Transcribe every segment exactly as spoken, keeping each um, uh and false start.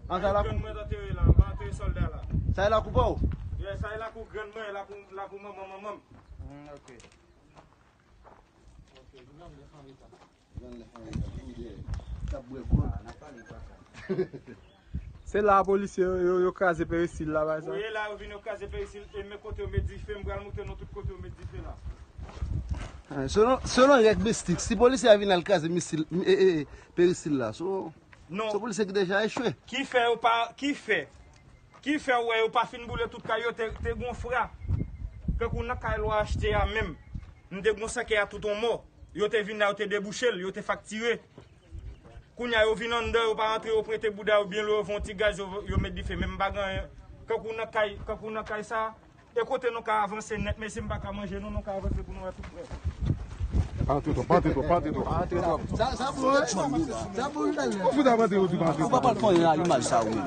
An sa lakou. Grann mwen antere la, m pa antere sòlda la. Sa e lakou pa w? Yeah, sa e lakou grann mwen, lakou, lakou manman manman m. Hmm, ok. Grann lè fanmi ta tou, yeah. T ap bwè gwo. Se la polisye yo, yo, yo kraze peristil la, bay sa. Wi, la yo vin yo kraze peristil, e men kote yo met dife, m pral montre nou tout kote yo met dife la. Ah, selon, selon règ mistik, si polisye a vin al kraze mistil, e, e, e, peristil la, so, Non. Se polisye ki deja echwe. Ki fè yo pa, ki fè, ki fè w wè yo pa fin boule tout kay yo, te, te gon fra. Tankou nan kay lwa achte a menm. M te gon sèkèy a tout on mò. Yo te vin la, yo te debouche l, yo te faktire. Kounye a yo vin anndan, yo pa rantre, yo prete bouda yo byen lwen, yo fè yon ti gaz, yo, yo met dife, men m pa gen anyen. Tankou nan kay, tankou nan kay sa, E kote nou ka avanse nèt, mesye, m pa ka manje nou, nou ka avanse pou nou wè tout prè. Pa antre twòp, pa antre twòp, pa antre twòp. Pa antre twòp. Sa, sa bon, wi. Sa bon, wi, talè. Ou fout ap antre, ou di pa antre twòp. Ou pa pral fè yon alimaj sa, wi.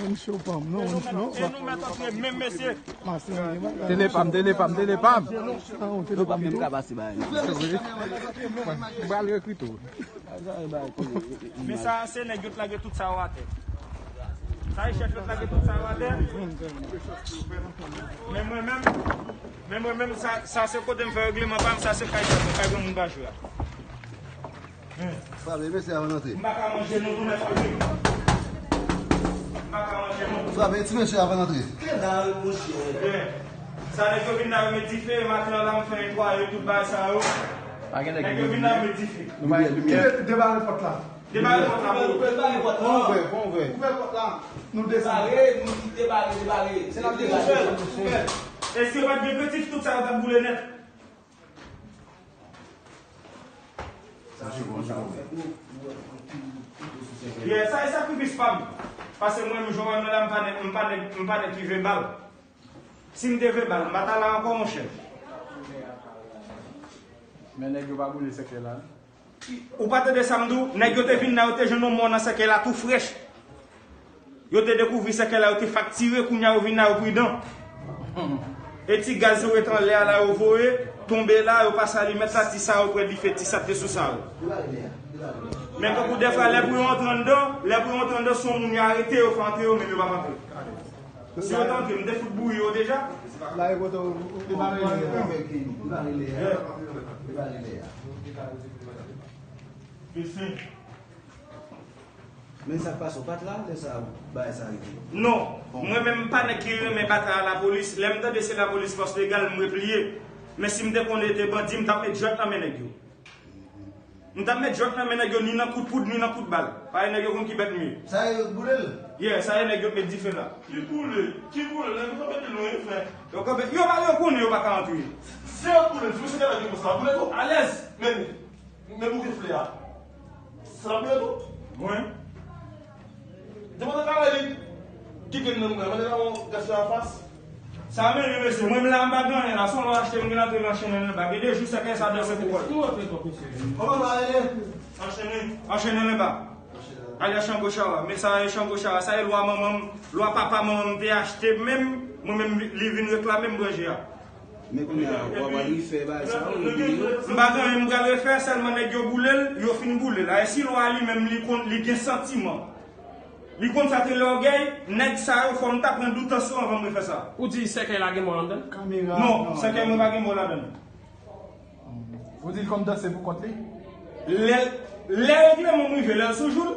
Yon cho pa m, non, yon cho. E nou mèt antre menm, mesye. Tele pa m, tele pa m, tele pa m. Tele pa m, menm ka pase ba. M pral rekrite w. Men sa a se nèg yo t lage tout sa yo atè. Sa e chèf yo t lage tout sa yo atè. Men mwen menm, men mwen menm, sa, sa se kote m fè regleman pa m, sa se kay chèf mwen, kay granmoun pa jwe a. Frape mesye avan n antre. M pa ka manje nou tou nèt. M pa ka manje nou. Frape ti mesye avan n antre. Te la, monchè. Sa nèg yo vin la yo met dife, maten an la m fè netwaye tout bagay sa yo. Pa gen nèg ki met dife. Nou pa gen limyè. Debare pòt la. Debare pòt la pou yo. Debare pòt la. Bon vre, bon vre. Ouvè pòt la. Nou desann. Debare, nou di debare, debare. Se la debare. Èske yo pa t gen kretif, tout sa yo t ap boule nèt? Yeah, sa e sakrifis pa m. Paske mwen menm, jan w wè m nan la, m pa nèg, m pa nèg, m pa nèg ki vebal. Si m te vebal, m pa ta la ankò, monchè. Men nèg yo pa boule sèkèy la, non? Ou pa tande sa m di w? Nèg yo te vin la, yo te jwenn yon mò nan sèkèy la tou frèch. Yo te dekouvri sèkèy la, yo te faktire, kounye a yo vin la, yo pridan. E ti gaz yo ret anlè a la, yo voye, tonbe la, yo pase alimèt la, ti sa yo pran dife, ti sa te sou sa yo. Men tankou dèfwa, lè pou yo antre anndan, lè pou yo antre anndan, se yon moun yo arete, yo fè antre yo, men yo p ap antre. Si yo t antre, m te fout bouyi yo deja. La e kote ou, ou, ou, ou, ou, Mesye. Men sa k pase, ou pa t la lè sa bagay sa rive? Non, mwen menm m pa nèg ki renmen batay a lapolis. Lè m tande se lapolis, fòs legal, m repliye. Men si m te konnen te bandi, m t ap met jwèt nan men nèg yo. M t ap met jwèt nan men nèg yo ni nan kout poud, ni nan kout bal. Paske nèg yo konn ki bèt m ye. Sa yo boule l? Yeah, sa yo nèg yo met dife la. Ki boule? Ki boule? Nèg yo kanpe pi lwen, frè. Yo kanpe, yo pa, yo konnen yo pa ka antre. Si yo boule, si misye te la gen konsa, boule tou. Alèz. Men, men bouke flè a. Sa boule tou. Mwen. Depi nan kare li, kite m nan mwen, mwen te ka wè yon gason anfas. Sa men li, mesye, mwen m la m pa gen anyen la, se yon lò achte m gen antre nan chennen anba. Gen de jou sèkèy sa danse pou kò l. Kòman sa rele? Anchennen, anchennen anba. Alya Chango Chawa, men sa e Chango Chawa, sa e lwa manman m, lwa papa manman m te achte menm, mwen menm li, li vin reklame m pran je a. Men kounye a, w ap al refè bagay sa yo, oubyen yo? M pa gen anyen m pral refè, sèlman nèg yo boule l, yo fin boule l. A, e si lwa li menm li konn, li gen santiman. Li konn sa te lògèy, nèg sa yo fò m ta pran doutansyon anvan m refè sa. Ou di sèkèy la gen mò anndan l? Non, sèkèy mwen pa gen mò ladan l. Ou di l konn danse pou kont li? Lè, lè regleman m rive, lè l sou jou l,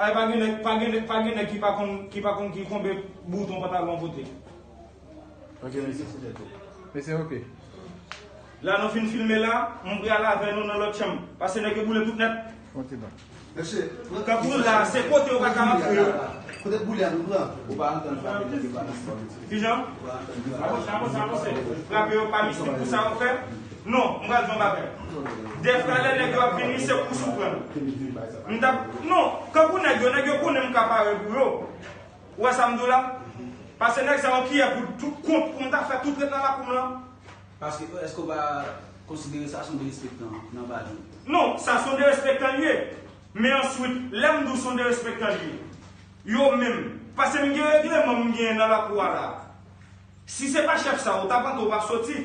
ay pa gen nèg, pa gen nèg, pa gen nèg ki pa konn, ki pa konn ki konbe bouton pantalon pote. Ok, mesye. Mesye, ok. La nou fin filme la, m pral avè nou nan lòt chanm. Paske nèg yo boule tout nèt. Fon ti ban. Mesye, kankou la, se kote yo pa ka antre yo. Kote boule a nou pran? Ou pa antann frape nèg yo pa mistik. Kijan? Ou pa antann frape. Avanse, avanse, avanse. Frape yo pa mistik pou sa yo fè? Non, m pral di yon bagay. Dèfwa lè nèg yo ap vini, se kous ou pran. M t ap, non, kankou nèg yo, nèg yo konnen m ka pare pou yo. Ou wè sa m di w la? Pase nèg sa yo kiyè pou tout kont pou m ta fè tout ret nan lakou m lan. Paske, èske w pa konsidere sa se yon derespektan nan baz ou? Non, sa se yon derespektan li ye. Men answit, lè m di w se yon derespektan li ye, yo menm, pase m gen regleman m genyen nan lakou a la. Si se pa chèf sa, ou t ap antre, ou p ap soti.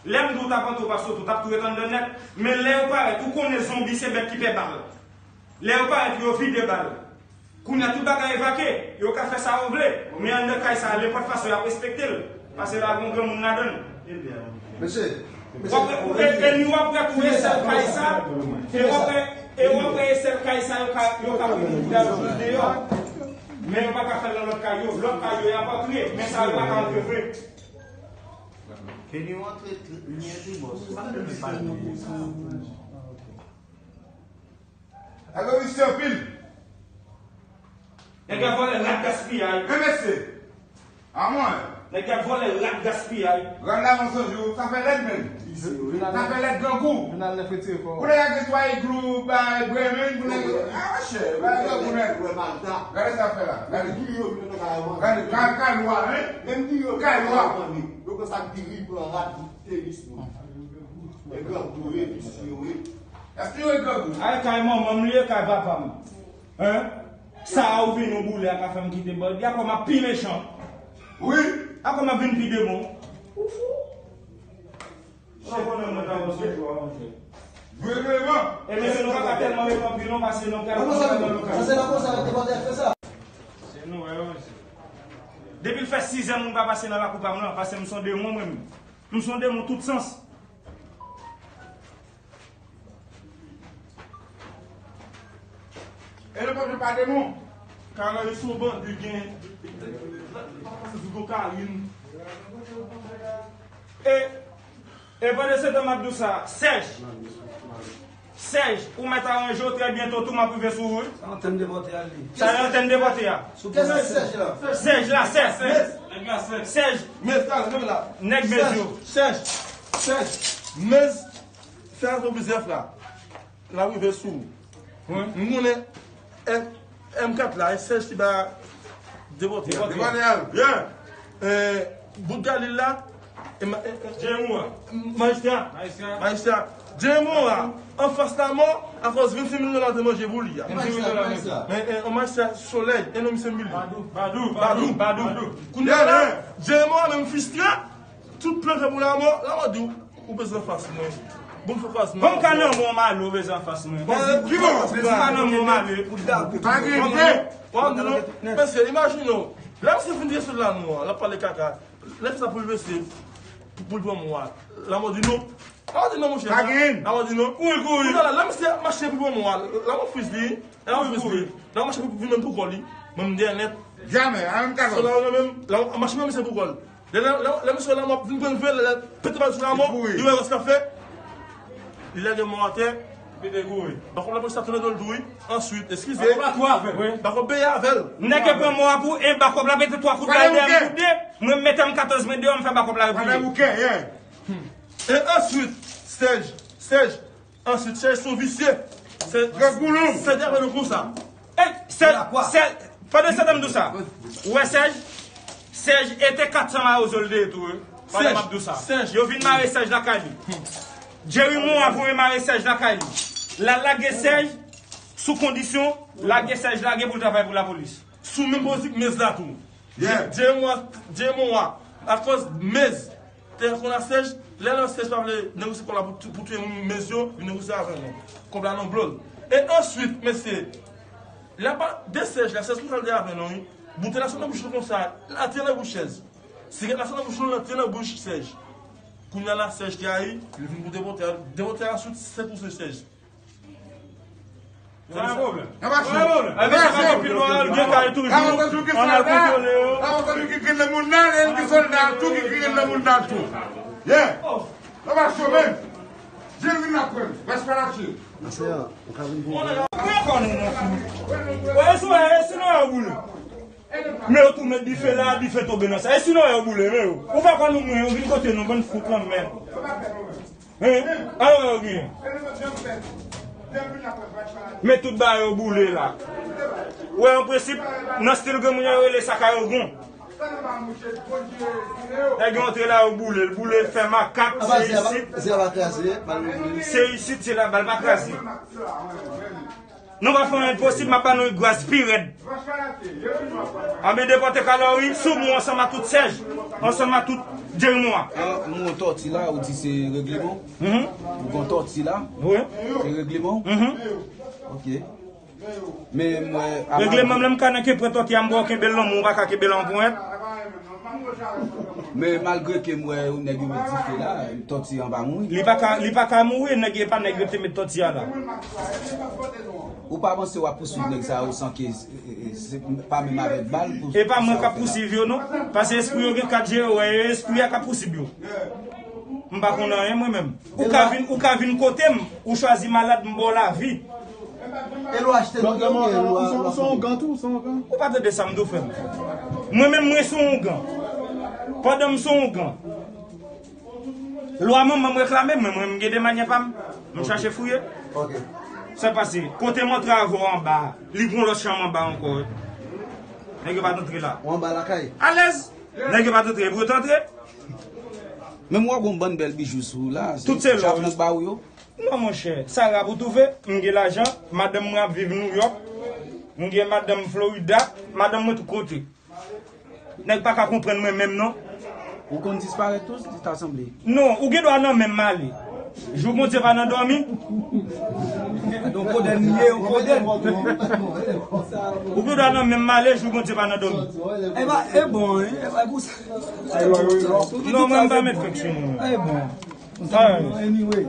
Lè m di w t ap antre, ou p ap soti, ou t ap tou ret anndan nèt. Men lè yo parèt, ou konnen zonbi se bèt ki pè bal. Lè yo parèt, yo vide bal. Kounye a, tout bagay evakye. Yo ka fè sa yo vle. Men anndan kay sa, nenpòt fason, y ap respekte l. Paske la gon granmoun ladan l. Mesye, w ap wè, e, e nou w ap wè tou e sèl kay sa, e w ap wè, e w ap wè e sèl kay sa yo ka, yo ka pran pou yo al viv deyò. Men yo pa ka fè l nan lòt kay yo. Lòt kay yo, y ap antre. Men sa yo pa ka antre vre. Ke nou antre, li antre bòs. Nèg yo visye anpil. Nèg yo vòlè rat gaspiyay. Men mesye. A mwen. Nèg yo vòlè rat gaspiyay. Rad la mwen sonje w, sa fè lèd menm. Sa fè lèd grangou. Jounal nèf retire kò. Pou nèg la gen twa iglou, bay Bremen, pou nèg, a monchè, bay grangou nèt. Gade sa fè la. Gade. Gade, kay, kay lwa, hein? Menm di yo kay lwa. Yo konsa diri pran rad, tenis nou. E grangou, e visye, wi. Èske yo e grangou? Ay, kay manman m li ye, kay papa m. Hein? Sa a ou vin ou boule a ka fè m kite bandi a, kòm ap pi mechan. Wi. A kòm ap vin pi demon. Ou fou? Ou konnen mwen ta wè sou jou a, monchè. Vre, vreman. E mesye, nou pa ka tèlman repanpi non, paske nou pral nan lokal. Se nou, wè, mesye. Depi l fè sizè moun pa pase nan lakou pa m lan, paske m se yon demon mwen menm. M se yon demon tout sans. E le pèp pa demon. Kanaris se yon bandi gen, pa pase sou kokayin. E, e pandan se tan m ap di w sa, Sèj. Sèj, ou mèt aranje w, trè byento tou m ap rive sou ou, wi. Sa antèn de pòte a li. Sa antèn de pòte a. Sou kè sa Sèj la? Sèj la, Sèj. Nèg la, Sèj. Sèj. Mèz la, mèz la. Nèg mèz yo. Sèj. Sèj. Mèz. Fè atann plizyè fwa. L ap rive sou ou. Wi. M konnen M kat la, e Sèj ki ba depòte a. Depòte a. Depòte a. Yeah. E, bout Galil la, e ma-, e, e, Jeremon an. Majistra. Majistra. Majistra. Jeremon an, anfas lamò, akòz vennsenk mil dola te manje pou li a. Vennsenk mil dola. Men, e, yon majistra Solèy, e non misye Mili. Badou. Badou. Badou. Badou. Kounye a la, Jeremon an menm fristre, tout plan fè pou lamò, lamò di w, ou bezwen anfas mwen. Bon, fè anfas mwen. Bon, m ka nan mò, m ale, ou bezwen anfas mwen. Bon, ki bon? M ka nan mò, m ale. Pa gen ide. Bon, nou, mesye, imajine w. Lè misye fin tire sou la nou an, l ap pale kaka. Lè sa pou l mesye, pou, pou l pran mò a. Lamò di non. Lamò di non, monchè. Pa gen. Lamò di non. Kouri, kouri. Kounye a la, lè misye ap mache pou l pran mò a, lamò friz li. Lamò friz li. Lamò mache pou vin menm pou kò li. Mwen m dèyè nèt. Jamè, a menm ka. Se la ou menm, lamò mache menm misye pou kò l. Lè, lè, lè, lè misye la, m ap vin pran vye, lè, lè, pete bal sou lamò, li wè sa l ap fè. Li lage mò atè. Pete kouri. Bakòp lapolis la tounen do l tou, wi. Answit, eskize. Bakòp la tou avè l. Wi. Bakòp beye avè l. Nèg yo pran mò a pou en, bakòp la pete twa kout bal dèyè l pou de. Mwen m mete m katòz mèt deyò, m fè bakòp la repliye. E answit, Sèj, Sèj, Answit, Sèj se yon visye. Sèj, Sèj te avè nou konsa. E, Sèj, Sèj, pandan se tan m di w sa, ou wè Sèj? Sèj, e te kat san mawozo l te ye tou, wi. Pandan m ap di w sa. Sèj. Yo vin mare Sèj lakay li. Jeremon an voye mare Sèj lakay li. L al lage Sèj sou kondisyon, lage Sèj lage pou l travay pou lapolis. Sou menm politik Mez la tou. Yeah. Jeremon an, Jeremon an, akòz Mez te konn a Sèj, lè lè Sèj pa vle negosye kòb la pou, pou touye moun Mez yo, li negosye avè nou. Kòb la nan blo l. E answit, mesye, lè pa de Sèj la, Sèj konsa l te avè nou, wi. Boutèy la sot nan bouch li konsa, l antre nan bouch Sèj. Sigarèt la sot nan bouch li, l antre nan bouch Sèj. Kounye a la, Sèj te ayi, li vin pou depòte a, depòte a answit, se pou se Sèj. Pa gen pwoblèm. Pa gen pwoblèm. Gen kay toujou. Ann al kontwole yo. Ki grenn nan moun nan, e l ki sòlda tou, ki grenn nan moun nan tou. Yeah. Nan pa chome. Jerry Laprel, Vèspalache. Mwen konnen nou fou. Wè, e si, e si nou wè yo boule. Men yo tou met dife la, dife tonbe nan sa. E si nou wè yo boule, men yo. Ou pa konn nou mwen, yo vin kote nou, bann fout lanmèd. Hein? Alò, yo gen. Men tout bagay yo boule la. Ou wè, an prensip, nan stil granmoun yo rele sa kay Ogon. Nèg yo antre la, yo boule l, boule l, fè makak, se isit. Se isit, se la bal pa kraze. Nou pa fè anyen posib, m ap ba nou gras pi rèd. Anben depòte Kalori sou mwen ansanm ak tout Sèj, ansanm ak tout Jeremon an. Alò, nou yon tòti la, ou di se regleman? Mhm. Ou gon tòti la? Wi. Se regleman? Mhm. Ok. Men mwen, a Regleman m, lè m ka nan kenbe tòti a, m ba w kenbe l nan men w, ou pa ka kenbe l an ponyèt. Men malgre ke m wè nèg yo met dife la, tòti an pa mouri. Li pa ka, li pa ka mouri, nèg, e pa nèg yo te met tòti a la. Ou pa panse w ap pouswiv nèg sa yo san ke, e, e, se pa menm avèk bal pou... E pa mwen k ap pouswiv yo non, paske espri yo gen kat je yo, wè, e espri a k ap pouswiv yo. M pa konn anyen mwen menm. Ou ka vin, ou ka vin kote m, ou chwazi malad, m ba w lavi. E lwa achte nan gang, e lwa, ou se yon ougan tou, ou se yon ougan. Ou pa tande sa m di w, frè m. Mwen menm, mwen se yon ougan. Pandan m se yon ougan, lwa manman m reklame mwen, mwen menm m gen de manyè pa m. M chache fouye. Ok. Sa pase, kote m antre avè w anba, li gon lòt chanm anba ankò. Nèg yo pa t antre la. Ou anba lakay? Alèz. Nèg yo pa t antre, pou yo t antre. Menm w gon bann bèl bijou sou ou la. Tout se lò. Chap nèg ba ou yo? Non, monchè, sa rap ou twouve, m gen lajan, madanm mwen ap viv Nouyòk, m gen madanm Florida, madanm mwen tout kote. Nèg pa ka konprann mwen menm non. Ou konn disparèt tou, li ta sanble. Non, ou gen dwa nan men m ale. Jou Bondye pa nan dòmi. Donk, kodenn li ye, yon kodenn. Ou gen dwa nan men m ale, jou Bondye pa nan dòmi. E ba, e bon, e ba, pou sa. Non, mwen, m pa met fèk sou moun. E bon. Anyway.